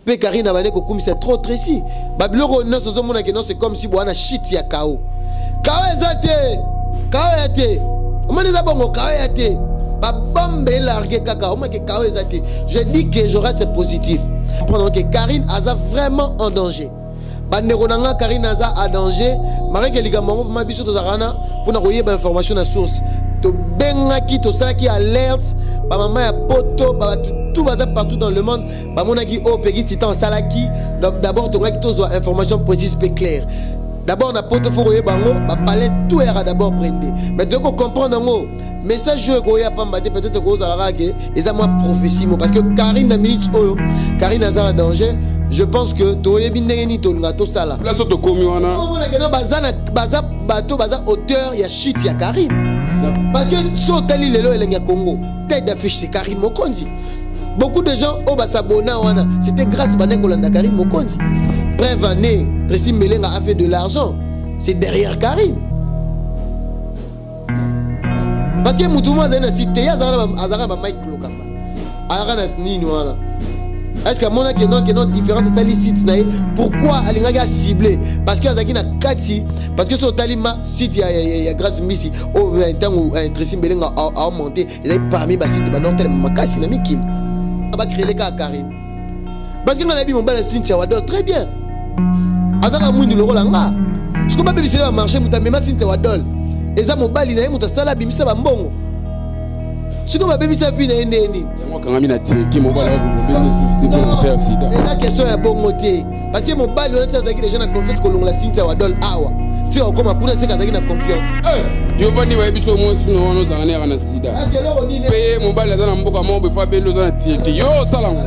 Mpe Karine abandi kokumisa trop Tracy. Babiloko nyonso ozomona ke non, c'est comme si bwana shit ya kao kao eza te, kao ya te. Omoni eza bongo, kao ya te, babombe elarge kaka. Omaki kao eza te. Je dis que je reste positif, comprendre que Karine aza vraiment en danger. Bandeko na nga, Karine aza en danger. Mareke likambo yango vraiment, biso tozalaka wana mpona koyeba information na source. Tobengaki, tosalaki alerte, bamama ya poto, bato tout baza partout dans le monde bamonaki oyo Pegi Titan asalaki. Donc d'abord tokaki tozwa information précise mpe claire d'abord na poto. Fo koyeba yango, bapalais tout eyaka d'abord prende. Mais toyei kocomprendre yango, message oyo ekoya pamba te. Peut-être kozala kaka ke eza mwa prophétie mo, parce que Karine, na minute oyo, Karine aza na danger. Je pense que toyebi ndenge nini tolinga tosala. Place oyo tokomi wana, omonake no baza na baza bato baza auteur ya chute ya Karine, parce que so otali lelo Elengi ya Congo, tête d'affiche c'est Karine Mokonzi. Beaucoup de gens oyo basabona wana, c'était grâce bandaki kolanda Karine Mokonzi. Preuve année, Tracy Mbelenga a fait de l'argent, c'est derrière Karine, parce que mutu mo azali na site te, ye azalaka na bamike Lokamba, azalaka na nini wana. Est ce que amonaki non ke non différence esali site na ye? Pourquoi alingaki acible? Parce que azalaki na kati. Parce que so otali ma site ya Grâce Mbisi oyo, ntango Tracy Mbelenga aomonte, ezali parmi basite banotelema makasi na mikili. Bacréele kaka Karine, parce que nga nayebi mobali ya Cynthia Wadol très bien, azaka mwindu lokola nga. Siko babebisela bamarché, moto amema Cynthia Wadol eza mobali na ye, moto asala abimisa bambongo. Sikoyo babebisa vie na ye ndeni. Yango akangami na Turquie, mobali akobende lisusu te mpona faire sida. Eza question ya bongo te, parce que mobali wana ti azalaki déjà na confiance kolongola Cynthia Wadol awa ti akokoma kuna, seka azalaki na confiance. Yo vandi, bayebi so mwasi na wana ozala nayaka na sida, mpe ye mobali aza na mboka moko befa bende, oza na Turquie, yo osala ngo.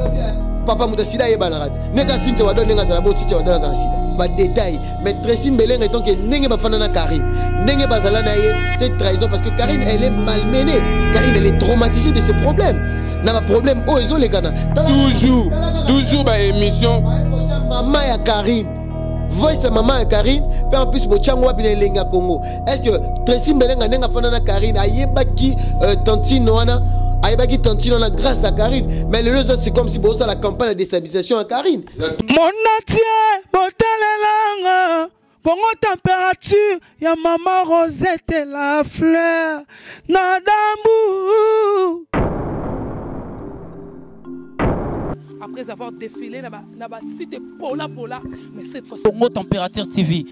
Papa, moto asida ayebanaka te. Ndenge Cynthia Wadol, ndenge azala bo, Cynthia Wadol aza na sida, badetail. Mais Tracy Mbelenga, etant que ndenge bafanda na Karine, ndenge bazala na ye, c'est trahison, parce que Karine, elle est malmenée. Karine, elle est traumatisée de ce problème, na baproblème oyo ezolekana. Toujours, toujours baémission. Mama ya Karine, voice ya mama ya Karine mpe en plus botyango wapi na Elengi ya Congo? Est ce que Tracy Mbelenga, ndenge afanda na Karine, ayebaki tantine wana? Ayebaki tantine wana grâce à Karine. Mais lelo eza, c'est comme si bozosala campagne ya déstabilisation ya Karine. Monde entier botalelanga Congo Température ya mama Rosette la Fleur na dambu. Après avoir défilé na ba site pola pola, mais cette fois Congo Température TV.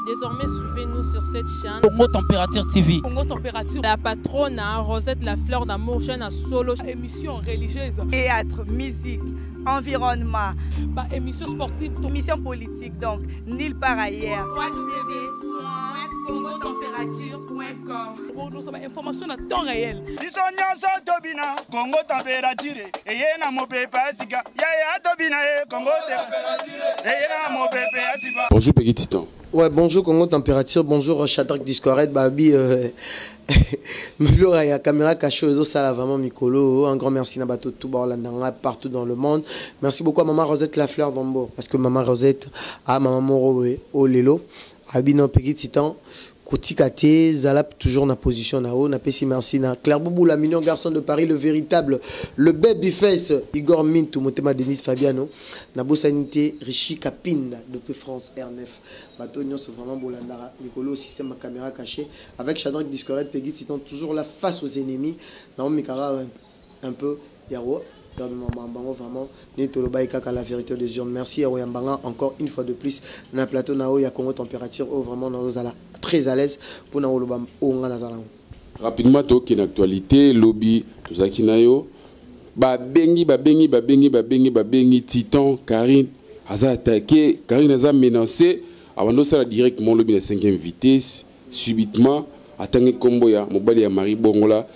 Désormais, suivez-nous sur cette chaîne. Congo Température TV. Congo Température. La patronne, hein, Rosette la Fleur d'amour, chaîne à solo. Émission religieuse. Théâtre, musique, environnement. Bah, émission sportive. Émission politique, donc, nulle part ailleurs. www.congotempérature.com. Pour nous, information à temps réel. Biso nyonso tobina Kongo Température eye na mopepe ya sika yaya, tobina ye Kongo eye na mopepe ya sika. Bonjour Peggy Titan. Ouais, bonjour Congo Température, bonjour Shadrach Discoret, Babi, Milora ya caméra cachée, ça vraiment mikolo. Un grand merci na bato tout baolandanga partout dans le monde. Merci beaucoup à maman Rosette La Fleur d'Ambo, parce que maman Rosette, à maman Moro au lelo, Abino Peggy Titan, kotika te, zala toujours na position na haut. Napesi merci na Claire Boubou, la mignon garçon de Paris, le véritable, le baby face Igor Mintu Motema, Denis Fabiano na bosanité, Richi Kapinda depuis France, R9. Bato nyonso vraiment bolandaka mikolo système ya caméra cachée avec Shadrach Discoret, Peggy Titan, toujours là face aux ennemis na mikara un peu yaro bango vraiment ni toloba kaka la vérité des urnes. Merci ya Oyambanga encore une fois de plus na plateau na oyo ya Congo Température oyo vraiment nazozala très à l'aise mpona koloba oyo nga nazala ngo. Rapidement, tokende actualité. Lobi tozalaki na yo, babengi, babengi, babengi, babengi, babengi Titan, Karine aza attaqué, Karine aza menacé. Abandi osala directement lobi na 5e vitesse, subitement atangi nkombo ya mobali ya Marie Bongola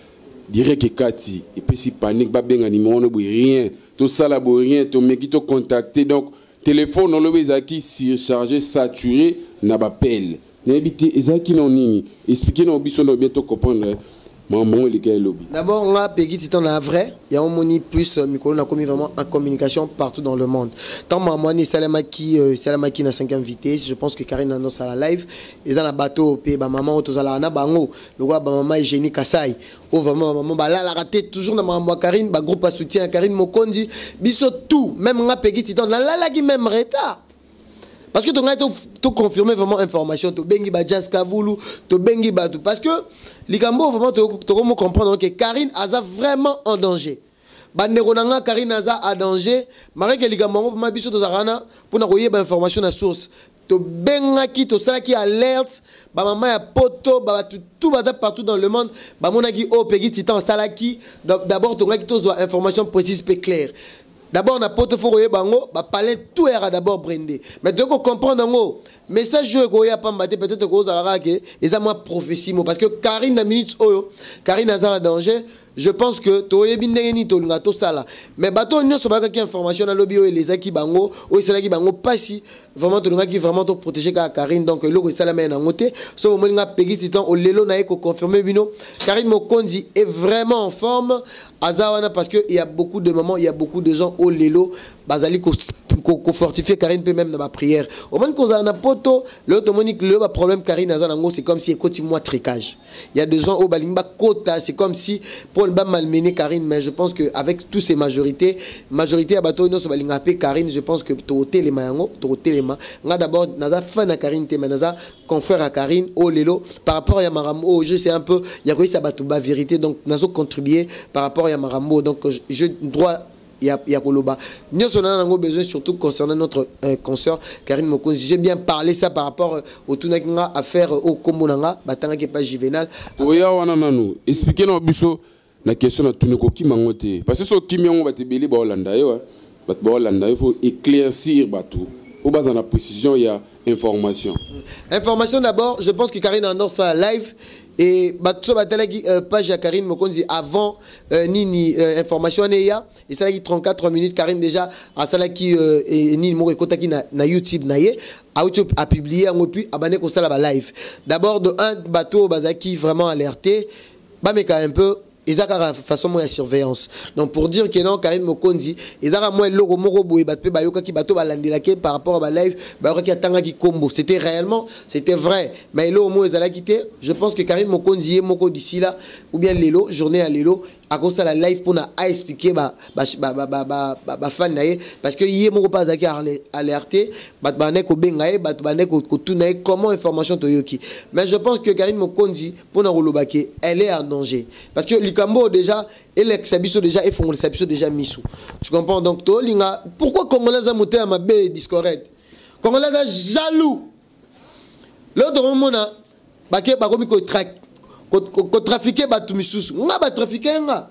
direct, ekati epesi panique. Babenga numéro wana boye, rien. Tosala boye, rien. Tomeki tocontacte, donc téléphone olobi ezalaki surchargé, saturé na bapele. Nayebi te ezalaki nao nini. Explique nao biso na bien tocomprendre. Makambo yango eleka elobi. D'abord, nga Peggy Titan na vrai, ya omoni plus mikolo na komi vraiment en communication partout dans le monde. Tant mamwani salamaki salamaki na 5e vitesse, je pense que Karine annonce à la live et dans la bateau pe ba maman tozala na bango, lokola ba maman Eugénie Kasai, o vraiment ba maman ba la raté toujours na maman Karine, ba groupe à soutien Karine Mokonzi, biso tout, même nga Peggy Titan na lalaki même retard. Parce que tongai to confirmer vraiment information to bengi ba Jazz Kavulu, to bengi ba tout parce que likambo vraiment to to comprendre que Karine aza vraiment en danger. Ba ndeko na nga Karine aza en danger, malgré que likambo ngo vraiment biso tozalaka pona koyeba information na source. To bengaki to salaki alerte ba mama ya poto ba tout tout baza partout dans le monde ba monaki o Peggy Titan salaki. Donc d'abord tongaki tozwa information précise pe claire. D'abord na poto faut koyeba ngo ba palais tout era d'abord brindé. Mais tu comprendre ngo message oyo koya pamba te peut-être ko zalaka ke eza moi prophétie mo parce que Karine na minute oyo Karine aza en danger. Je pense que toyebi ndenge nini tolinga tosala. Mais bato nyonso bayokaki information na lobi oyo elezaki bango, oyo esalaki bango pasi, vraiment tolingaki vraiment to protéger kaka Karine. Donc eloko esalama ye nango te. So bomoni nga Peggy Titan olelo na ye ko confirmer bino Karine Mokonzi est vraiment en forme. Aza wana parce que il y a beaucoup de moments, il y a beaucoup de gens au lelo bazali ko ko fortifier Karine pe même dans ma prière. Au moment qu'on a na poto, le tomoni le ba problème Karine aza nango, c'est comme si ekoti moi tricage. Il y a des gens au balimba kota, c'est comme si pour le ba malmener Karine, mais je pense que avec tous ces majorités, majorité à bateau non so balinga pe Karine, je pense que to telema yango, to telema. Nga d'abord naza fan à Karine te, mais naza confrère à Karine au lelo par rapport à Marambo, je sais un peu, il y a quoi ça bateau ba vérité, donc nazo contribuer par rapport à Marambo, donc je droit ya ya koloba nyonso na nango besoin surtout concernant notre consoeur Karine Mokonzi. J'ai bien parlé ça par rapport au tunaki nga affaire au kombo nanga batanga ke pas Juvenal. Oya wana nanu expliquer na biso na question na tuni kokima ngo te parce que so kimi ngo batebeli ba Hollanda yo bat ba Hollanda il faut éclaircir bato pour baza na précision ya information. Information d'abord, je pense que Karine endort ça live. Et bato batalaki page ya Karine Mokonzi avant nini information neya et ça 34 minutes Karine déjà a salaki et nini moko ekotaki na YouTube na ye a auto a publier yango puis abane ko sala ba live. D'abord de un bateau bazaki vraiment alerté ba meka un peu ezaka façon moi ya surveillance. Donc pour dire que non Karine Mokonzi ezaka moi loko moko boye bato pe bayoka ki bato balandelaki par rapport à ba live bayoka ki atanga ki kombo, c'était réellement, c'était vrai, mais loko mo ezalaki te. Je pense que Karine Mokonzi ye moko d'ici là ou bien lelo journée à lelo à cause la live pour na a expliquer ba ba ba ba ba ba ba, ba fan na ye parce que ye moko pas azaki alerté bato ba ne ko benga ye bato ba ne ko ko tuna ye comment information toyoki. Mais je pense que Karine Mokonzi pour na kolobaki elle est en danger parce que likambo déjà elekisa biso déjà et fongolisa biso déjà misu. Tu comprends? Donc to linga pourquoi congolais a monté à ma B discorette? Congolais a jaloux. L'autre mona bake bakomi ko track ko trafiquer batu misusu. Nga ba trafiquer nga.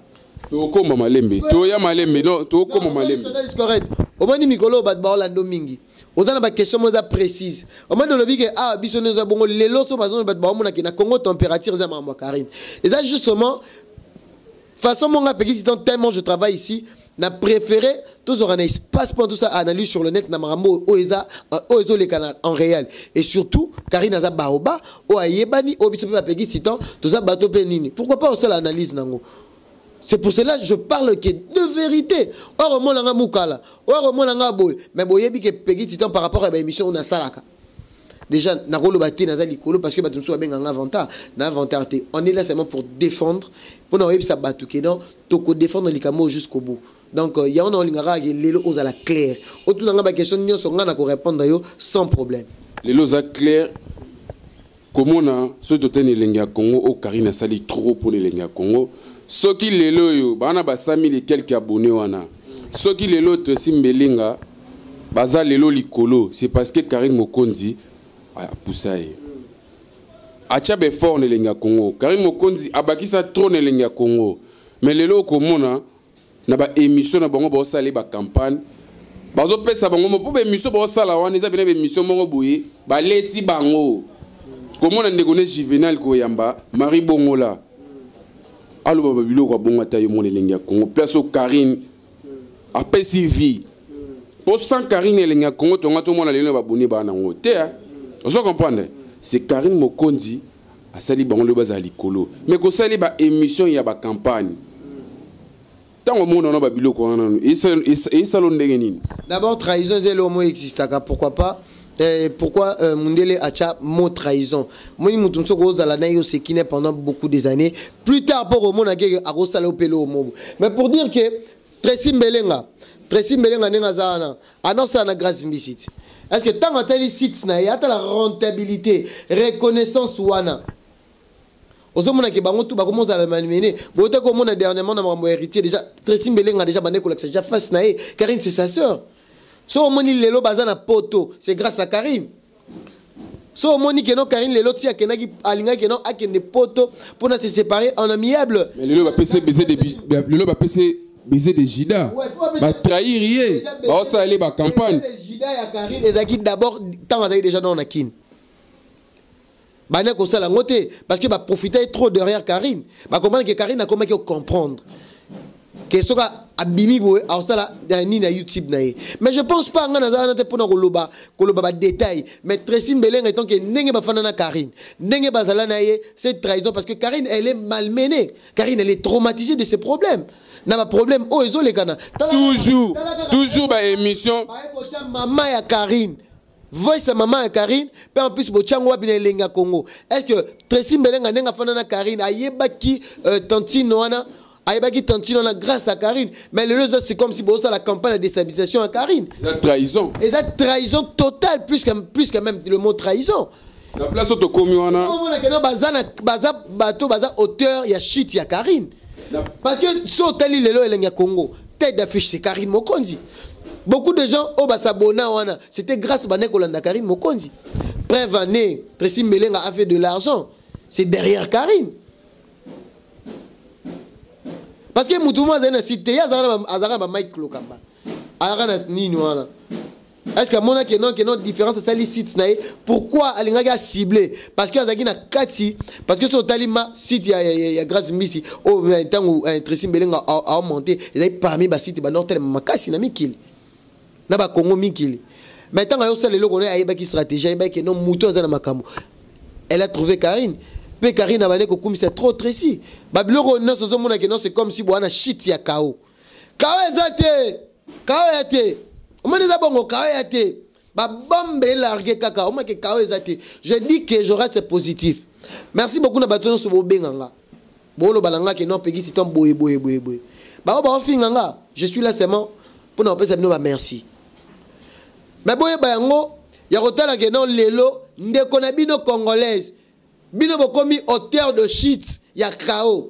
To koma malembe. To ya malembe non, to koma malembe. Omoni mikolo bat ba Orlando mingi. Ozana ba question moza précise. Omoni lobi ke ah biso nzo bongo lelo so bazona bat ba omona ke na Congo température za mambo Karine. Et ça justement façon mon gars Peggy Titan tellement je travaille ici n'a préféré toujours un espace pour tout ça analyse sur le net na marambo oeza oezo les canaux en réel et surtout Karine aza baoba o ayebani o biso pe Peggy Titan tout ça bateau pe nini pourquoi pas aussi l'analyse nango. C'est pour cela que je parle que de vérité. Or mon nga mukala, or mon nga boy, mais boyebi que Peggy Titan par rapport à l'émission on a salaka. Déjà na rolo baté na likolo parce que bato so benga nga inventaire, na inventaire te. On est là seulement pour défendre, pour na oyebisa bato ke non, toko défendre likamo jusqu'au bout. Donc ya on lingara ke lelo ozala clair. Otuna nga ba question nyonso nga na ko répondre yo sans problème. Lelo za clair. Comment na so totene elengi ya Congo o Karine sali trop pour elengi ya Congo. Soki lelo yo bana ba 100 000 et quelques abonnés wana. Soki lelo Tracy Mbelenga baza lelo likolo, c'est parce que Karine Mokonzi a poussé. Acha be fort ne lenga Congo. Karine Mokonzi abakisa trop ne lenga Congo. Mais lelo komona na ba émission na bango ba sala ba campagne. Bazo pesa bango mo po ba émission ba sala wana eza bena ba émission moko boye, ba lesi bango. Komona ndeko ne Juvenal Koyamba, Marie Bongola. Alo ba biloko bongo ta yo mona lenga Congo. Place au Karine apesi vie. Po sans Karine lenga Congo tonga to mona lelo ba bonné ba nango te hein. Ozo comprendre? C'est Karine Mokonzi Asali bango lelo bazala likolo. Mais kosali ba émission ya ba campagne. Ntango omona wana babiloko wana nanu esalo ndenge nini? D'abord trahison eza eloko moko existaka, pourquoi pas? Pourquoi mundele atia mot trahison? Moni mutu mosusu okozala na ye oseki ne pendant beaucoup des années, plus tard mpo komona ke akosala yo mpe eloko moko. Mais pour dire que Tracy Mbelenga, Tracy Mbelenga ndenge aza wana, anosala na Grâce Mbisi ti. Est-ce que ntango atali site na ye, atala rentabilité, reconnaissance wana, ozomona ke bango tu bakoma ozala malmené. Boyota komona dernièrement na makambo ya héritier, déjà Tracy Mbelenga déjà bande kolakisa déjà face na ye. Karine, c'est sa sœur. So omoni lelo baza na poto, c'est grâce à Karine. So omoni keno Karine lelo ti akendaki, alingaki keno akende poto mpona se séparer en amiable. Mais lelo bapesi baiser de lelo bapesi baiser de Judas. Ouais, faut bapesa- Batrahir ye, Déjà baiser- baosala ye bacampagne. Baiser de Judas ya Karine ezalaki d'abord ntango azalaki déjà dans na Kine. Bana kosala yango te parce que baprofita trop derrière Karine. Bakomprendre que Karine akomaki comprendre ke soki abimi boye aosala nini na YouTube na ye. Mais je pense pas, nga naza wana te mpona koloba badétail. Mais Tracy Mbelenga, étant que ndenge bafanda na Karine, ndenge bazala na ye, c'est trahison parce que Karine, elle est malmenée. Karine, elle est traumatisée de ses problèmes, na baproblème oyo ezolekana. Toujours, toujours baémission. Baye kotia mama ya Karine, voice ya mama ya Karine mpe en plus botiango wapi? Na Elengi ya Congo. Est ce que Tracy Mbelenga, ndenge afanda na Karine, ayebaki tantine wana? Ayebaki tantine wana grâce à Karine. Mais lelo eza, c'est comme si bozosala campagne ya déstabilisation ya Karine. Eza trahison. Eza trahison totale, plus que même le mot trahison. Na place oyo tokomi wana. Omona keno baza na baza bato baza auteur ya shit ya Karine, parce que so otali lelo Elengi ya Congo, tête d'affiche, c'est Karine Mokonzi. Beaucoup de gens oyo basabona wana, c'était grâce bande kolanda Karine Mokonzi. Preuve année, Tracy Mbelenga a fait de l'argent, c'est derrière Karine, parce que mutu mo azali na site te, ye azalaka na bamike Lokamba, azalaka na nini wana. Est ce que amonaki non différence asali site na ye? Pourquoi alingaki acible? Parce que azalaki na kati. Parce que so otali ma site ya Grâce Mbisi oyo, ntango Tracy Mbelenga aomonte, ezali parmi basite banda otelema makasi na mikili, na bakongo mikili. Mais ntango ayosala eloko na ye, ayebaki stratégie, ayebaki non, moto aza na makambo. Elle a trouvé Karine, mpe Karine abandi kokumisa trop Tracy. Babiloko nyonso ozomonaki non, c'est comme si bwana shit ya kao. Kao eza te, kao ya te. Omoni eza bongo, kao ya te. Babombe elarge kaka, omaki kao eza te. Je dis que je reste positif. Merci beaucoup na bato nyonso bobenganga, boloba na nga ke non, Pegi Titan boye boye boye boye, bango baofinga nga. Je suis là seulement mpona kopesa bino bamerci. Mais boyeba yango ya kotala ke non, lelo ndeko na bino congolaise, bino bokomi auteur de shit ya kao.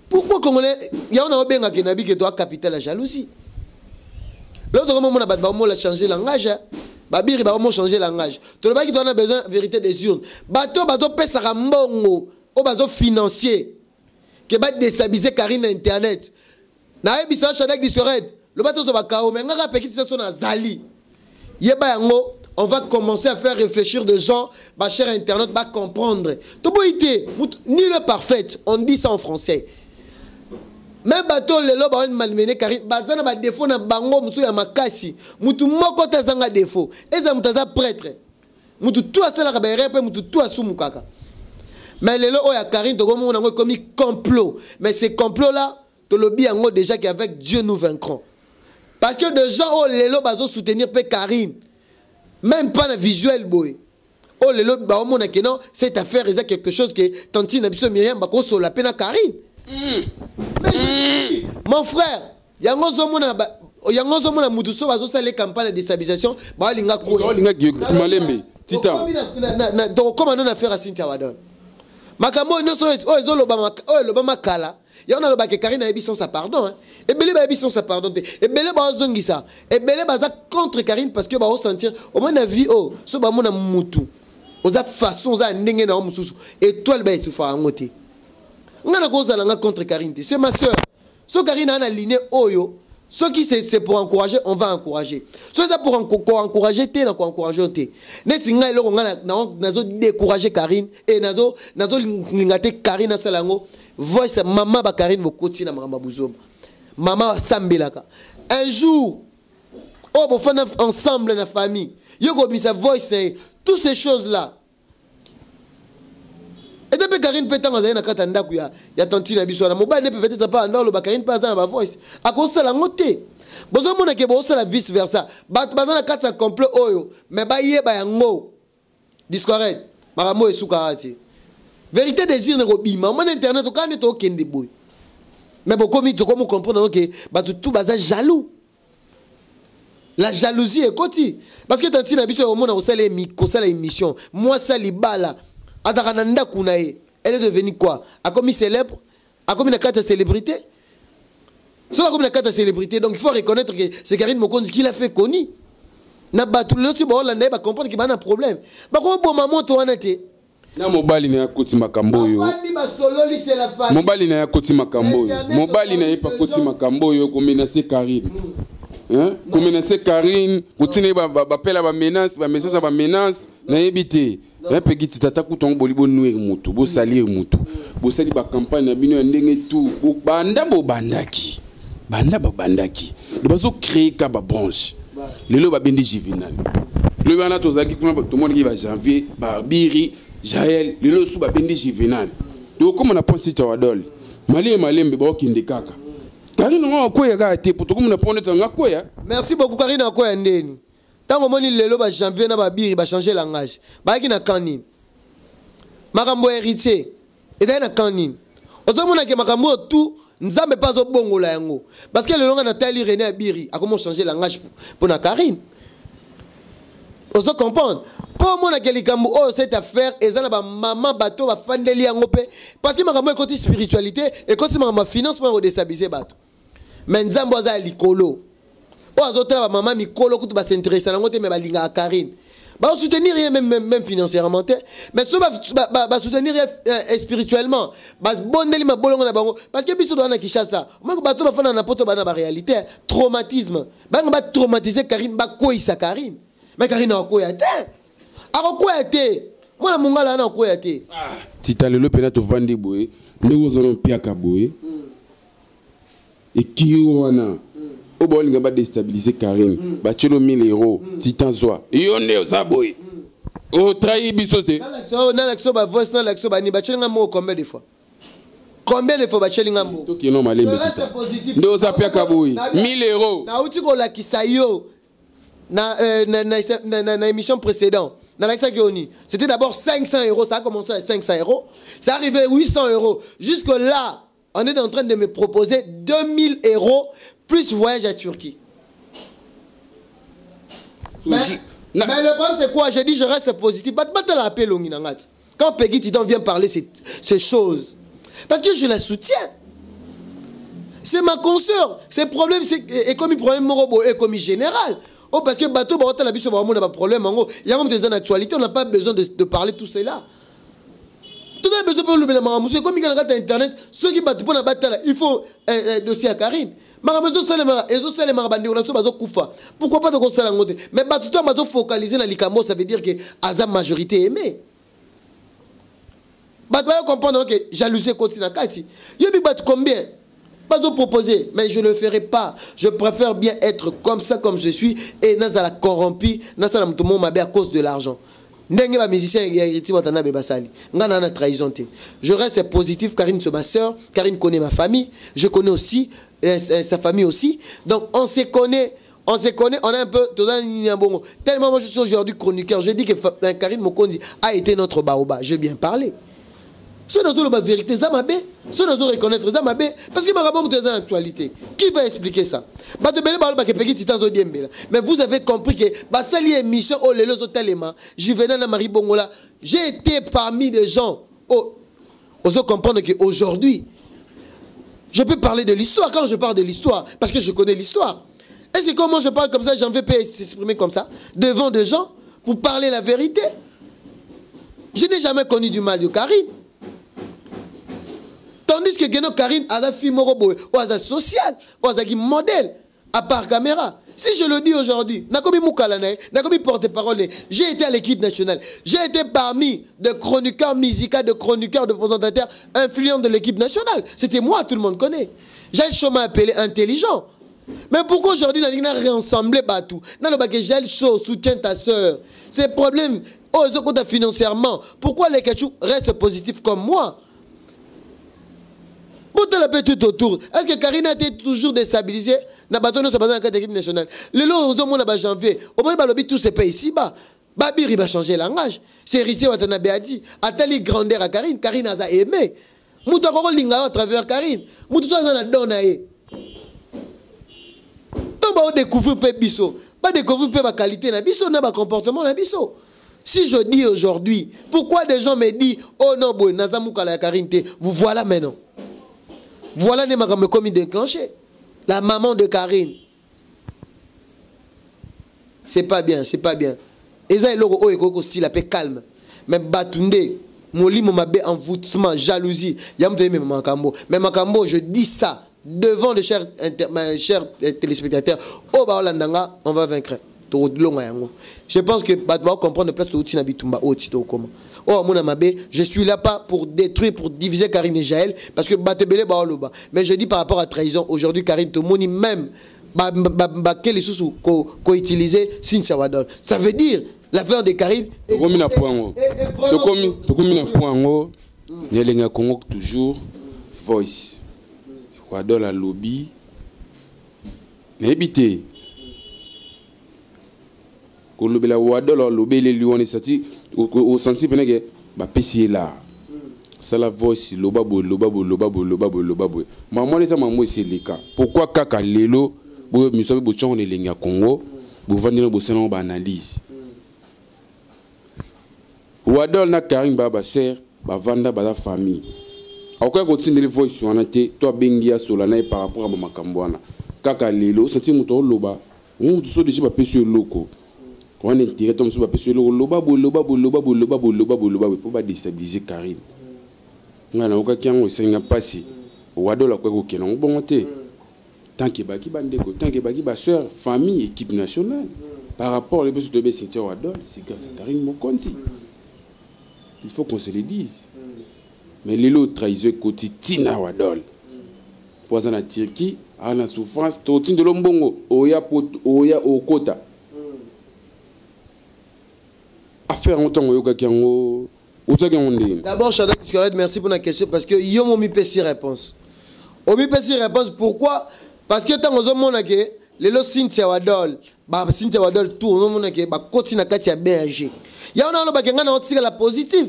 Pourquoi congolais yango na obengaka na bike toa capital ya jalousie? Lelo tokomomona bato bakomola changer langage, babiri bakomo changer langage. Tolobaki towana besoin vérité des urnes. Bato bazopesaka mbongo oyo bazofinancie ke badéstabiliser Karine na internet. Nayebisa Shadak Disored, loba tozwa bakao. Me ngaka peki tisa so nazali, yeba yango, on va commencer à faire réfléchir des gens. Ba cher internaute va comprendre. Toboyi te, nul n'est parfaite, on dit ça en français. Même bato lelo baoni malmené Karine, baza na badéfaut na bango mosusu ya makasi. Mutu moko te azanga défaut. Eza moto aza prêtre, mutu tu asalaka baerreur, mpe mutu tu asumukaka. Mais lelo oyo ya Karine, tokomona yango ekomi complot. Mais ce complot là, tolobi yango déjà qu'avec Dieu nous vaincrons, parce que de gens oyo lelo bazosoutenir mpe Karine, même pas na visuel boye, oyo lelo baomona ke non, cette affaire eza quelque chose que tantine na biso Miriam bakosola mpe na Karine. Mais je dis, mon frère, yango ozomona yango ozomona mutu so bazosala campagne ya déstabilisation, baolinga. Baolinga malembe titan. Tokokóma no na affaire ya Cynthia Wadon. Makambo oyo nyonso oyo ezolobama, oyo elobama kala, yango nalobaka Karine ayebi sans sa pardon, hein. Ebele bayebi sans sa pardon te, ebele baozongisa, ebele baza contre Karine parce que baosentir omoi na vie oyo so bamona mutu oza façon, oza ya ndenge na yo mosusu, étoile baetufaka yango te. Nga na kozala nga contre Karine te, c'est ma sœur. So Karine aa na ligne oyo, soki c'est pour encourager, on va encourager. So eza pour koencourager te, na koencourager te. Neti ngai, eloko ngai nazo décourager Karine e nazolinga te Karine asala yango, voice ya mama bakarine bokoti na makambo ya buzoba. Mama asambelaka un jour oyo bofanda ensemble na famille, yo kobimisa voice na ye, toutes ces choses là. Eza mpe Karine mpe ntango azali na kati ya ndako ya, ya tantine na biso wana, mobali ne mpe peut-être mpe anda oloba Karine mpe aza na bavoice, akosala yango te. Bozomona ke bozosala vice versa. Bato baza na kati ya complot oyo, mais bayeba yango. Discoret, makambo oyo esukaka te. Vérité désir ne kobima, omona internet okaka nde tokende boye. Mais bokomi tokomi comprendre ke bato tout baza jaloux. La jalousie ekoti parce que tantine na biso omona kosala kosala émission, mwasi libala azalaka na ndako na ye, elle est devenue quoi? Akomi célèbre, akomi na kati ya célébrité. Soki akomi na kati ya célébrité, donc il faut reconnaître que c'est Karine Mokonzi qui l'a fait connu na bato. Lelo ti baolanda ye, bacomprendre ke baa na problème, bakoboma moto wana te. Na mobali na ye akoti makambo oyo. Bafandi basololi, c'est la famille. Mobali na ye akoti makambo oyo. Internet, Mobali na ye mpe akoti makambo oyo, komenacer Karine. Hein? Komenacer Karine, kotina ye bapela bamenace, bamessage ya bamenace, nayebi te. Mpe giti tata kutu yango boli bonuire motu, bosalire motu, bosali bacampagne na bino ya ndenge tu. Banda bobandaki, banda babandaki, do bazocréer ka babranche. Lelo babendi Juvenal, lobi wana tozalaki kuna, tomonaki bajanvier, babiri, Jael. Lelo su babendi Juvenal, tokóma na point sita wadol malembe malembe, baokende kaka. Karine ngo akweya kaka te, po tokóma na point neti yango akweya. Merci beaucoup. Karine akoya ndeni? Ntango omoni lelo bajanvier na babiri bachange langage, bayaki na kan nini? Makambo ya Héritier ezali na kan nini? Ozomonake makambo oyo tu, Nzambe mpe azobongola yango, parce que lelo nga natali René Abiri akomi ochange langage mpo na Karine. Ozo comprendre? Mpo omonake likambo oyo, cette affaire eza na bamama, bato bafandeli yango mpe, parce que makambo ekoti spiritualité, ekoti makambo ya finance mpo ya kodéstabiliser bato. Mais Nzambe aza ya likolo oyo azotala bamama mikolo kutu bas'intéresse nango te, mais balingaka Karine, basoutenir ye même financièrement te, mais so basoutenir ye spirituellement, babondeli mabolongo na bango, parce que biso toza na Kinshasa, omaki bato bafanda na Poto, bana baréalité traumatisme, bango batraumatise Karine, bakweyisa Karine. Mais Karine akokwea te, akokwea te. Mwana mongala wana akokwea te. Tita, lelo mpena tovandi boye, ndenge ozana mpiaka boye, ekiri wana oyo baolinga badéstabiliser Karine, batielo 1000 euro. Titan, zwa yo nde oza boye, otrahi biso te. Nalakisa bavoice, nalakisa bani batielinga moko. Combien de fois, combien de fois batielinga moko? Tokeno malembe. Tita, nde oza piaka boye, 1000 euro. Nauti kolakisa yo na émission précédente, nalakisaki yo nini? C'était d'abord 500 euros, ça a commencé à 500 euros, ça arrivait 800 euros, jusque là on est en train de me proposer 2000 euros plus voyage à Turquie. Mais le problème, c'est quoi? Je dis, je reste positif. Quand Peggy Titan vient parler ces choses, parce que je la soutiens. C'est ma consoeur. Ces problèmes, c'est et comme problème morobo et comme général. Oh, parce que bato, bah, la biso, bah, on a pas problème. En gros, il y a comme des actualités, on n'a pas besoin de parler tout cela. Tout a besoin de le comme il y a internet, ceux qui battent pour la bataille, il faut un dossier à Karine. Makambo ezosalema, ezosalemaka, bandeko na biso bazokufa, pourquoi pas tokosala yango te? Mais bato to bazofocaliser na likambo, ça veut dire que aza majorité aimé. Bato bayo comprendre ke jalousie ekoti na kati. Yobi bato combien bazoproposer, mais je ne le ferai pas. Je préfère bien être comme ça, comme je suis, et nazala corrompu, nasala moto mo mabe à cause de l'argent, ndenge bamusicien ya Héritier Watanabe basali. Nga na trahison te. Je reste positif. Karine, c'est ma sœur. Karine connaît ma famille, je connais aussi sa famille aussi. Donc on se connaît, on se connaît, on a un peu toza nini ya bongo. Tellement moi je suis aujourd'hui chroniqueur, je dis que Karine Mokonzi a été notre baoba. J'ai bien parlé. So nazoloba vérité, eza mabe? So nazo reconnaître, eza mabe? Parce que makambo moto eza na actualité, qui va expliquer ça? Bato ebele balobaka Peki Titan azodiembela, mais vous avez compris que basali émission oyo lelo ezotelema, Juvenal na Marie Bongola. J'ai été parmi des gens oh, ozo comprendre que aujourd'hui je peux parler de l'histoire. Quand je parle de l'histoire, parce que je connais l'histoire. Est-ce que comment je parle comme ça, j'en vais pas s'exprimer comme ça devant des gens pour parler la vérité? Je n'ai jamais connu du mal de Karine, tandis que Geno Karine aza fille moko boye oyo aza social, oyo azalaki modèle à part caméra. Si je le dis aujourd'hui, nakomi mukala na ye, nakomi porte-parole na ye. J'ai été à l'équipe nationale, j'ai été parmi des chroniqueurs musicaux, de chroniqueurs, de présentateurs influents de l'équipe nationale. C'était moi, tout le monde connaît. Jael Show m'a appelé intelligent. Mais pourquoi aujourd'hui nalingi na réassembler bato, nalobaki Jael Show, soutient ta sœur? Ces problèmes Oyo ezokota financièrement. Pourquoi Leketchou reste positif comme moi? Botala mpe tout autour. Est ce que Karine a été toujours déstabilisée na bato nyonso baza na kati ya équipe nationale? Lelo ozomona ba janvier, omoni balobi tout se paye ici bas. Babiri ba changer langage. C'est héritier Watanabe a dit atali grandeur à Karine. Karine aza aimé. Moto akokolinga yo à travers Karine. Moto so aza na don na ye. Ntango baodécouvrir mpe biso, badécouvrir mpe baqualité na biso na bacomportement na biso. Si je dis aujourd'hui, pourquoi des gens me disent oh non boye naza mokala ya Karine te? Vous voilà maintenant, voilà nde makambo ekomi déclenché. La maman de Karine, c'est pas bien, c'est pas bien. Eza eloko oyo ekoki kosila mpe calme, mais bato nde molimo mabe, envoûtement, jalousie ya moto oyemema makambo. Mais makambo, je dis ça devant les chers, chers téléspectateurs oyo baolanda nga, on va vaincre, tokolonga yango. Je pense que bato bakocomprendre place outi na bitumba oyo ti tokokoma oyo amona mabe. Je suis là pas pour détruire, pour diviser Karine et Jaël, parce que bato ebele baoloba. Mais je dis par rapport à trahison, aujourd'hui Karine, tomoni même bake lisusu koutiliser Cynthia Wadol. Ça veut dire l'affaire de Karine. Tokomi na point yango, tokomi na point yango na Elengi ya Congo toujours voice. Wadol alobi, nayebi te kolobela. Wadol alobi eleli wana esati osanti pene ke bapesi ye la sala voice, loba boye, loba boye, loba boye, loba boye, loba boye. Mama wana eza mama esi eleka. Pourquoi kaka lelo boyo miso mpe botyango na Elengi ya Congo, bovandi na bosalango baanalyse? Wadol na Karine baya basere, bavanda, baza famille. Akoki kotindeli voice wana te to abengi asola na ye par rapport ya bamakambo wana. Kaka lelo osanti moto oloba moto so deja bapesi yo eloko wana, intérêt to mosusu bapesi yo eloko, loba boye, loba boye, loba boye, loba boye, loba boye, loba boye mpo badéstabiliser Karine. Ngai nayokaki yango, esalinga mpasi. Wadol akoki kokende yango bongo te tant que baki bandeko, tant que baki basœur, famille, équipe nationale. Par rapport le biso toyebi Cynthia Wadol, c'est grâce à Karine Mokonzi, il faut qu'on se le dise. Mais lelo trahison ekoti ntina Wadol po aza na Turquie, aza na souffrance, totindelo mbongo oya po oya okota affaire yango. Ntango oyokaki yango, ozwaki yango ndenge? D'abord, Shadrach Iscariot, merci pour la question, parce que yo omipesi réponse. Omipesi réponse, pourquoi? Parce que tant ozomona ke lelo Cynthia Wadol, ba Cynthia Wadol tout ozomona ke ba koti na kati ya BRG. Ya wana alobaki nga na otikala positif.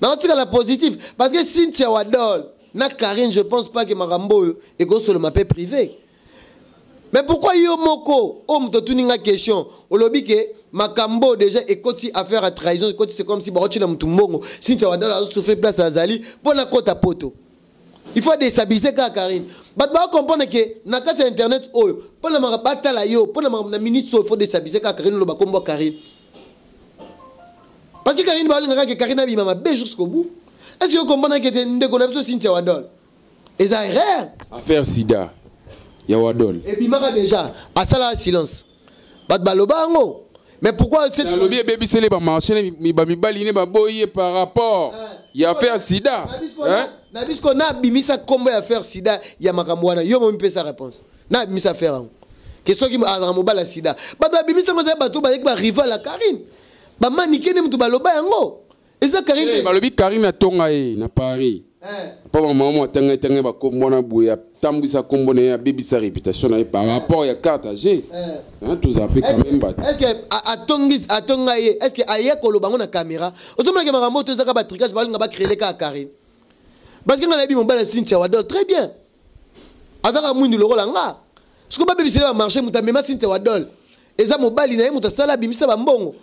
Na otikala positif parce que Cynthia Wadol na Karine, je pense pas que makambo oyo ekosoloma mpe privé. Mais pourquoi yo moko oyo moto otuni nga question olobi ke makambo déjà ekoti affaire ya trahison ekoti? C'est comme si baotina motu mbongo. Cynthia Wadol azosouffrir place azali mpo na kota poto, il faut déstabiliser kaka Karine. Bato bakocomprendre ke na kati ya internet oyo mpo na makambo batala yo mpo na makambo na minute oyo, il faut déstabiliser kaka Karine, oloba kombo Karine, parce que Karine balingaka ke Karine abima mabe jusqu'au bout. Est ce que ocomprendre ke te ndeko na biso Cynthia Wadol eza erreur? Affaire sida ya Wadol. Ebimaka déjà, asalaka silence, bato baloba yango. Mais pourquoi nalobi ebebiseli bamarché, bamibali ne baboyi ye par rapport ya affaire sida, hein? Na biso na abimisa nkombo ya affaire sida ya makambo wana, yo momipesa réponse. Na abimisa affaire yango ke soki azalaka mobali ya sida, bato babimisa yango ezali bato bazalaki barival ya Karine, bamanike nde moto baloba yango, eza Karine te. Balobi Karine atonga ye na Paris mpo bamama mo atanga etanga bakombo wana boye, atambwisa kombo na ye, abebisa réputation na ye par rapport ya carte ag. Tozala mpe quand même bato. Est ce que atongi, atonga ye? Est ce que aye koloba yango na caméra? Ozomonake makambo oyo tozaka batricage, balinga bacréele kaka Karine, parce que nga nayebi mobali ya Cynthia Wadol très bien, azaka mwindu lokola nga. Soki babebisele bamarché, moto amema Cynthia Wadol eza mobali na ye, moto asala abimisa bambongo.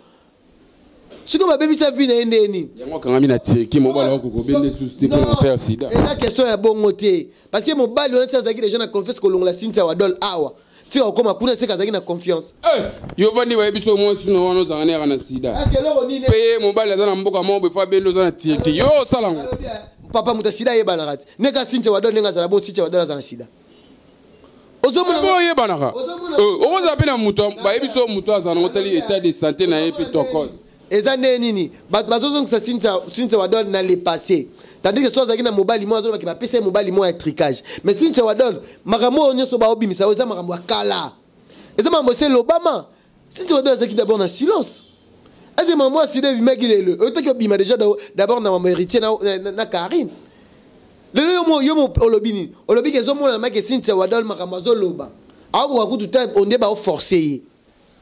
Soki babebisa vie na ye, nde nini? Yango akangami na Turquie, mobali akoki kobende susu te mpo na affaire sida. Eza question ya bongo te, parce que mobali wana ti azalaki déjà na confiance kolongola Cynthia Wadol awa tika kokóma kuna, seka azalaki na confiance. Yo vandi, bayebi so mwasi na wana ozala nera na sida. Est-ce eloko nini? Mpe ye mobali aza na mboka moko boye, fo abende oza na Turquie, yo osala ngo. Papa, moto ya sida ayebanaka ti ndenge Cynthia Wadol, ndenge azala bon, Cynthia Wadol aza na sida, ozomona? Po oyebanaka. Ozomona. Okozala mpe na moto, bayebi so moto azala nango, tali état de santé na ye mpe tokos. Eza nde nini? Bato bazozongisa Cynthia Wadol na le passé, tandis que so azalaki na mobali moko, azolobaki bapesa ye mobali moko ya tricage. Mais Cynthia Wadol, makambo oyo nyonso baobimisa oyo eza makambo ya kala, eza makambo esi elobama. Cynthia Wadol azalaki d'abord na silence. Ete mama accident ebimaki lelo, otaki obima déjà d'abord na mama Héritier na Karine. Lelo yo mo olobi nini? Olobi ke ezomonana make Cynthia Wadol makambo azoloba akokoka kutu te, onde baoforce ye.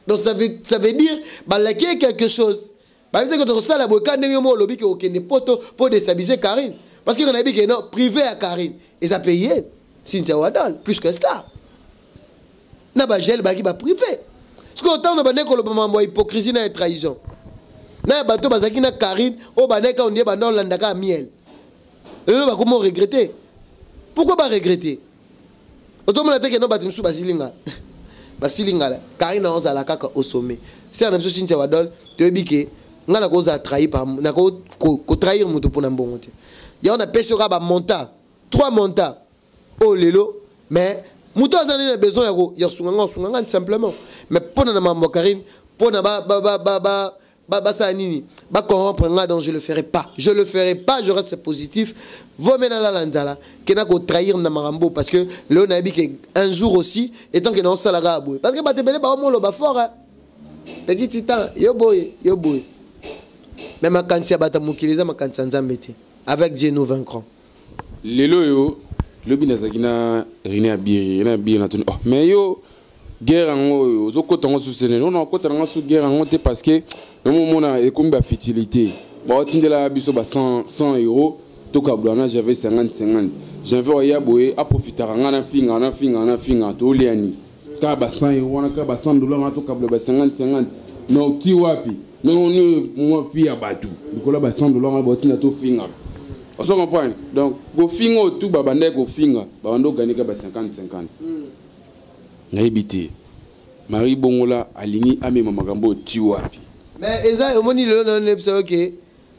Donc ça veut dire balaki ye quelque chose, bayebi te ke tokosala boye ka ndenge yo mo olobi ke okende poto mpo déstabiliser Karine, parce que nayebi ke non, privé ya Karine eza pe ye Cynthia Wadol plus que star na bagele bayaki baprivé. Soki otango na bandeki koloba mambo ya hypocrisie na ya trahison na ya bato bazalaki na Karine, oyo bandeki ondie banda olandaka ya miel, lelo bakomi oregretter. Pourquoi baregretter? Ozomona te keno bato mosusu basilingala, basilingala. Karine aozala kaka au sommet. Sere na biso Cynthia Wadol, toyebi ke ngai nakozala trahi par nako kotrahir moto mpona mbongo te. Yango napesi yo kaka bamontant, trois montant oyo lelo. Mais moto aza nini na besoin ya kosunga nga, osunga nga simplement. Mais mpona na mambo ya Karine, mpona basala nini, bacorrompre nga, donc je le ferai pas, je le ferai pas. Je reste positif. Vaut mieux nalala nzala ke na kotrahir na makambo, parce que lelo nayebi ke un jour aussi étant ke naosalaka boye, parce que bato ebele baomoloba fort, hein. Petit titan, yo boye, yo boye, mais makanisi ya bato ya mokili eza makanisi ya Nzambe te. Avec Dieu, nous vaincrons. Lelo oyo, lobi nazalaki na René Abiri. René Abiri, natuni: "Oh, mais yo, guerre yango oyo ozokota yango susu te?" Nene okota nanga su guerre yango te, parce que nomomona ekomi bafutilité. Baotindela biso ba 100 euro, tokabula na Janvier 50 50. Janvier oya boye, aprofitaka nga na finga, na finga, na finga. Toliani kaka ba 100 euro wana, kaka ba 100 dollar wana, tokabula ba 50 50. Na ti wapi? Noni mwa fi ya bato likolo ya ba 100 dollar wana baotinda tofingaka, ozo comprendre? Donc kofinga oyo tu babandaki kofinga, babanda oganika ba 50 50. Nayebi te, Marie Bongola alingi amema makambo oyo ti wapi. Mais eza, omoni, lelo na yebisa yo ke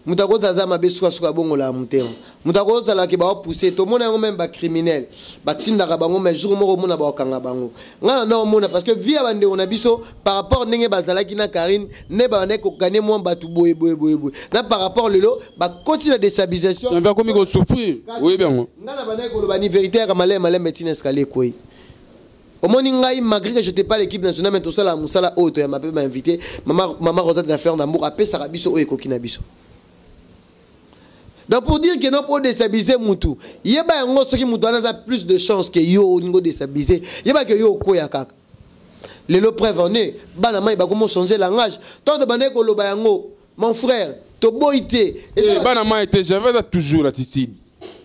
moto akota aza mabe, sukasuka abongolaka motema. Moto akozalaka baopousse, tomona yango, même bacriminel batindaka bango, mais jour moko omona bakokanga bango. Ngai na nda omona, parce que vie ya bandeko na biso par rapport ndenge bazalaki na Karine, nde babandaki kokane mwa bato boye boye boye boye, na par rapport lelo bakoti na déstabilisation. Janvier akomi kosouffrir, oyebi yango. Ngai na bandaki koloba ni vérité yaka maleme maleme, etina escalier ekwei. Omoni ngai, malgré que j'étais pas l'équipe nationale, mais tosala mosala oyo toyamba mpe bainvité. Mama Rosette la fleur d'amour apesaka biso oyo ekoki na biso. Donc pour dire que non, pour déstabiliser mutu, yeba yango, soki mutu wana aza plus de chance que yo olingi odéstabiliser, yeba ke yo okoya kaka. Lelo preuve en est, bana mai bakomo changer langage. Tant de bandeki koloba yango, mon frère, toboyi te. Eh, bana mai te. Janvier aza toujours attitude.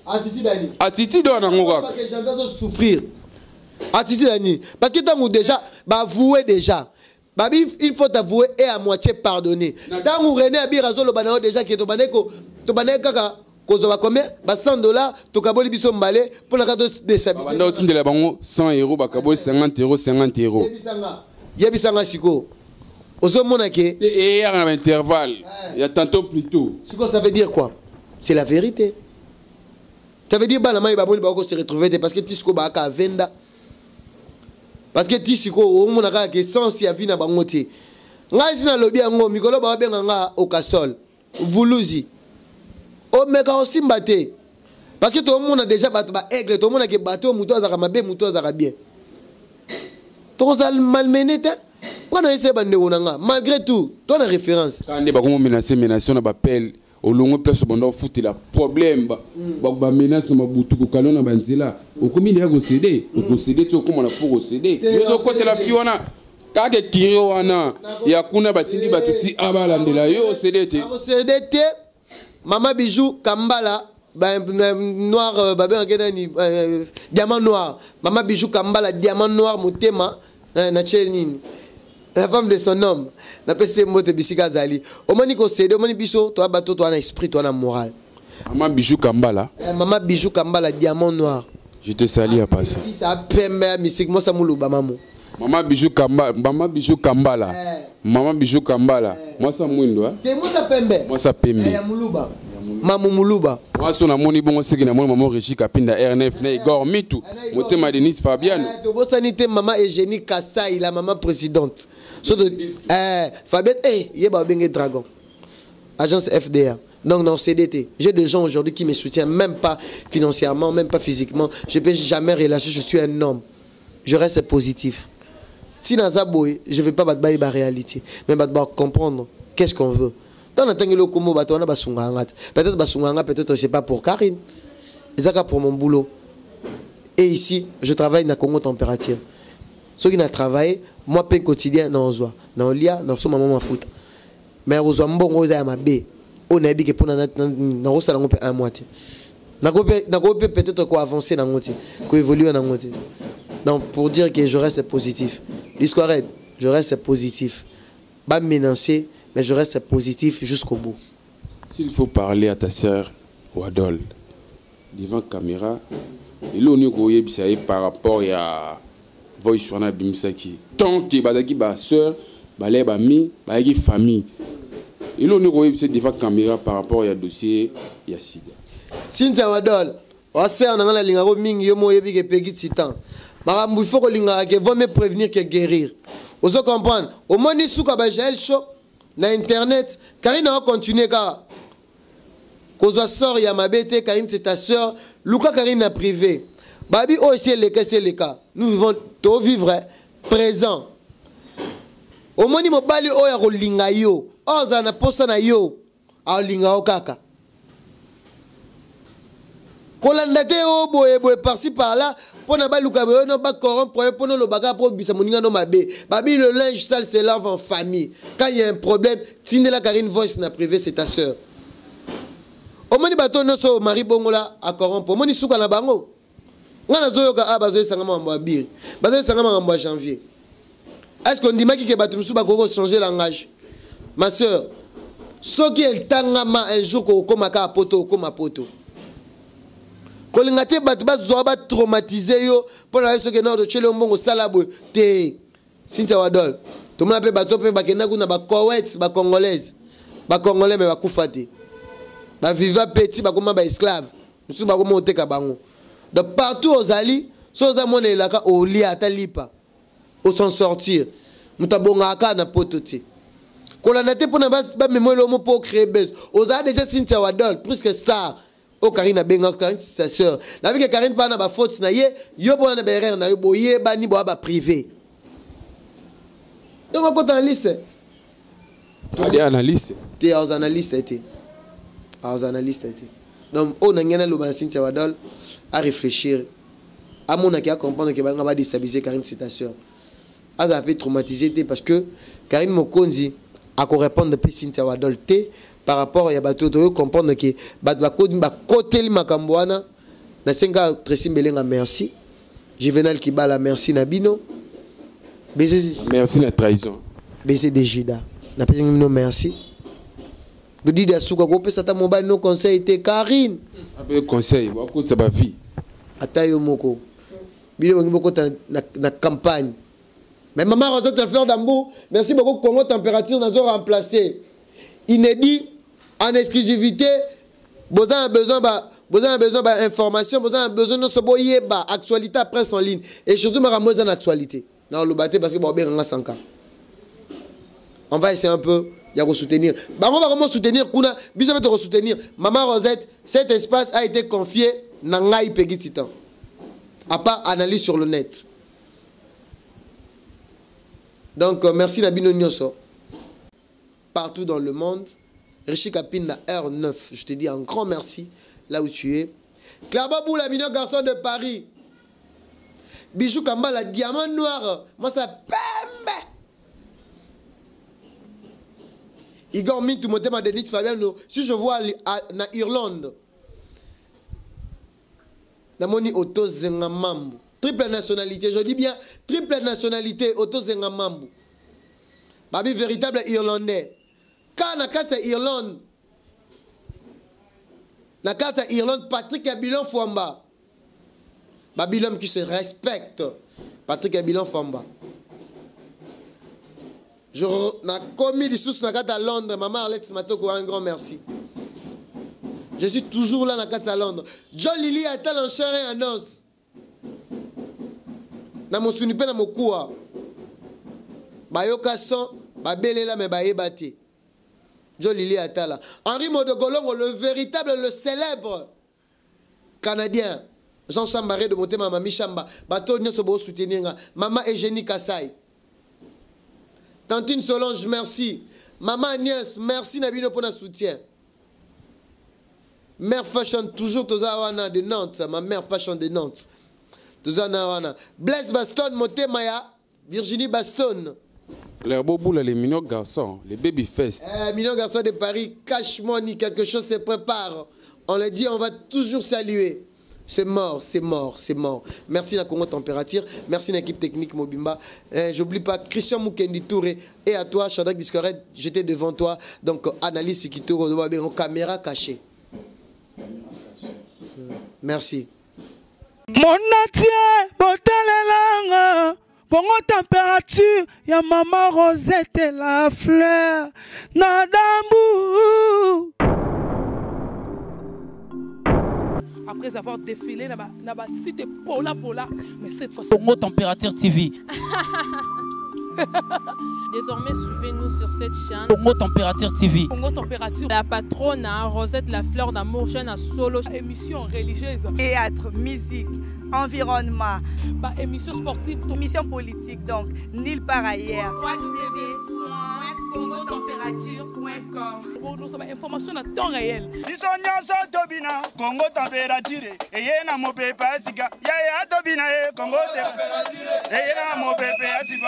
Attitude ani? Attitude wana yango kaka. Janvier azosouffrir. Attitude ani? Parce que ntango déjà baavoué, déjà babi, il faut avouer et à moitié pardonner. Ntango René Abir azoloba na yo déjà ke tobandeki kaka kozwa combien, ba 100 dollars, tokaboli biso mbale mpona kaka todéstabiliser. Banda otindela bango 100 euro, bakaboli 50 euro, 50 euro. Yebisanga sikoyo, ozomona ke eyaka na baintervalle ya tantôt plutôt. Sikoyo ça veut dire quoi? C'est la vérité. Ça veut dire bana mai bamoni bako se retrouver te, parce que ti sikoyo baaka avenda, parce que ti sikoyo omona kaka ke sens ya vie na bango te. Ngai si nalobi yango, mikolo bababenga nga okasol vuluzi, omeka osimba te, parce que tomona déjà bato baaigle, tomona ke bato oyo moto azalaka mabe, moto azalaka bien, tokozala malmené te. Nga na ese bandeko na nga, malgré tout to na référence. Kaka nde bakomo menace, menace na bapele, olongwe place banda ofutela problème, bamenace na mabutu, kokalo na banzela, okomi deya kocéder, okocéder ti okóma na po kocéder. Yo ozokotela fi wana kaka ekiri wana ya kuna, batindi bato ti abalandela yo, océder te. Akocéder te. Mama Bijou Kambala noir, babengaki nani, diamant noir. Mama Bijou Kambala, diamant noir, motema na tie nini, la femme de son homme, napesi ye mbote bisika azali. Omoni kocéder, omoni biso toya bato, toa na esprit, toa na moral. Mama Bijou Kambala. Mama Bijou Kambala, diamant noir. Je te salue à passer. Fils pembe ya misiki mosa moluba mamo. Mama Bijou Kambala, Mama Bijou Kambala, Mama Bijou Kambala, mwasa mwindo, eh? Te, mosa pembe. Mwasa pembe. Ya muluba, mamu muluba. Mwasi namoni bongo, seki namoni mama Regi Kapinda R9 na Igor Mitu, motema Denis Fabiano. Tobosani te mama Eugénie Kasai, la mama présidente. Soto Fabienne, ye babenge dragon, agence FDA. Donc dans CDT, j'ai des gens aujourd'hui qui me soutiennent, même pas financièrement, même pas physiquement. Je peux jamais relâcher, je suis un homme. Je reste positif. Si naza boye, je vais pas battre ba réalité, mais battre comprendre. Qu'est-ce qu'on veut? Ntango natangeli yo kombo bato wana basungaka nga te. Peut-être basungaka nga, peut-être c'est pas pour Karine. Ezaka pour mon boulot. Et ici, je travaille na Congo Température. Soki na travaille, moi pain quotidien na ozwa, na olia, na osomba mwa mafuta. Mais ozwa mbongo oyo eza ya mabe. Oyo nayebi ke mpona nakosala yango mpe un mois te. Nakoki mpe peut-être ko avancer nango te, ko évoluer nango te. Donc pour dire que je reste positif. Disco Red, je reste positif. Ba menacer, mais je reste positif jusqu'au bout. S'il faut parler à ta sœur Wadol devant caméra, eloko nini okoyebisa ye par rapport ya voice wana abimisaki tant que bazalaki ba sœur balai bami bayaki famille, eloko nini okoyebisa devant caméra par rapport ya dossier ya sida? Cynthia Wadol, wa sœur na nga nalingako mingi, yo mo oyebi ke Peggy Titan. Makambo il faut kolingaka ke vaut mieux prévenir que guérir. Ozo comprendre? Omoni suka ba Jael Show na internet, Karine a continuer kaka. Kozwa sort ya mabe te, Karine c'est ta sœur, luka Karine na privé. Babi oyo esi eleka, esi eleka. Nous vivons, to vivre présent. Omoni mobali oyo akolinga yo, oyo azala na posa na yo, alinga yo kaka. Kolanda te oyo boye boye par-ci par-là, mpona baluka boye no ba corrompre yo, mpona olobaka mpo obisa moninga no mabe. Babi le linge sale se lave en famille. Quand il y a un problème, tindela Karine voice na privé, c'est ta sœur. Omoni bato nyonso oyo Marie Bongola a corrompre, omoni suka na bango. Nga nazoyoka awa bazoyesanga makambo ya bire, bazoyesanga makambo ya janvier. Est-ce qu'on ndimaki ke bato mosusu bakoki kochanger langage? Ma sœur, soki etangama un jour kokoma kaka poto, okoma poto. Kolinga te bato bazwa batraumatize yo mpo na yo soki na otyeli yo mbongo osala boye te. Cynthia Wadol, tomona mpe bato mpe bakenda kuna ba Koweït, ba Congolaise, ba Congolais me bakufa te, baviva petit, bakoma ba esclave, mosusu bakoma koteka bango. Donc partout ozali, so oza mwana elaka olia ata lipa, o s'en sortir. Moto abongaka kaka na poto te. Kolanda te mpona bamemo elomo mpo ocréer buzz. Ozala déjà Cynthia Wadol, plus que star. Oyo Karine abengaka Karine sa sœur. Nayebi ke Karine mpa na ba faute na ye, yo mpona na ba erreur na yo, boyebani boya ba privé. Donc akota na liste. Ali analyste. Te aza na liste te. Aza na liste te. Donc oyo na ngai naloba na Cynthia Wadol, a réfléchir. Amonaki a comprendre ke banga ba déstabiliser Karine c'est ta sœur. Azala mpe traumatisé te parce que Karine Mokonzi akorépondre mpe Cynthia Wadol te par rapport ya bato toyo comprendre ke bato bakoti bakoteli makambo wana. Nasenga Tracy Mbelenga merci, Juvenal Kibala merci na bino. Baiser, merci na trahison. Baiser de Judas. Napesi bino merci. Dodidi asuka kopesa ata mobali no conseil te Karine. Ape conseil, bakotisa ba vie. Ata yo moko. Bino bangi bokota na campagne. Mais maman Rosette la fleur d'amour, merci beaucoup Congo Température nazo remplacer. Inédit en exclusivité, boza besoin ba boza besoin ba information, boza besoin no so boyeba actualité presse en ligne et surtout makambo eza na actualité. Na lobate parce que ba benga sanka. On va essayer un peu ya ko soutenir. Bango ba comment soutenir kuna, biso ba soutenir. Maman Rosette, cet espace a été confié na ngai Peggy Titan. À part analyse sur le net. Donc merci Nabino Nyoso. Partout dans le monde, Richie Kapina R9, je te dis un grand merci là où tu es. Clairement Boula, mignon garçon de Paris. Bijou Kamba, la diamant noir. Moi ça pembe. Igor Mintou, Motema Denis Fabiano. Si je vois na Irlande, namoni Otto Zenga Mambu. Triple nationalité, je dis bien triple nationalité, Otto Zenga Mambu. Babi véritable Irlandais. Quand na carte Irlande, na carte Irlande, Patrick Abilon Fouamba. Babi l'homme qui se respecte. Patrick Abilon Fouamba. Je na commis du sous na carte à Londres, maman Alex Matoko, un grand merci. Je suis toujours là na carte à Londres. John Lily a en chair et en os. Na mosuni pe na mokuwa. Bayoka son, babelela me bayeba te. John Lily Atala. Henri Modogolongo, le véritable, le célèbre Canadien. Jean Chambaré de Motema, Mami Chamba. Bato nyonso bo soutenir nga. Maman Eugénie Kassai. Tantine Solange, merci. Maman Agnès, merci na bino pour na soutien. Mère Fashion, toujours toza wana de Nantes, ma mère Fashion de Nantes. Toza na wana. Blaise Baston, motema ya Virginie Baston. Claire Boboula, les mignons garçons, les baby fest. Eh, mignon garçon de Paris, cash money, quelque chose se prépare. On le dit, on va toujours saluer. C'est mort, c'est mort, c'est mort. Merci la Congo Température, merci l'équipe technique Mobimba. Eh, J'oublie pas Christian Mukendi Touré et à toi, Shadrach Discoret, j'étais devant toi. Donc, analyse Kitoro, caméra cachée. Merci. Monatie botalelanga Congo température ya mama Rosette la fleur na dambu. Après avoir défilé na ba site pola pola, mais cette fois Congo Température TV. Désormais, suivez-nous sur cette chaîne. Congo Température TV. Congo Température. La patronne, hein, Rosette la fleur d'amour, chaîne à solo. Émission religieuse. Théâtre, musique, environnement. Bah, émission sportive. Émission politique, donc, nulle part ailleurs. www.congotempérature.com Nous sommes information à temps réel. Biso nyonso tobina Congo température eye na mopepe ya sika yaya tobina ye Congo température eye na mopepe ya sika.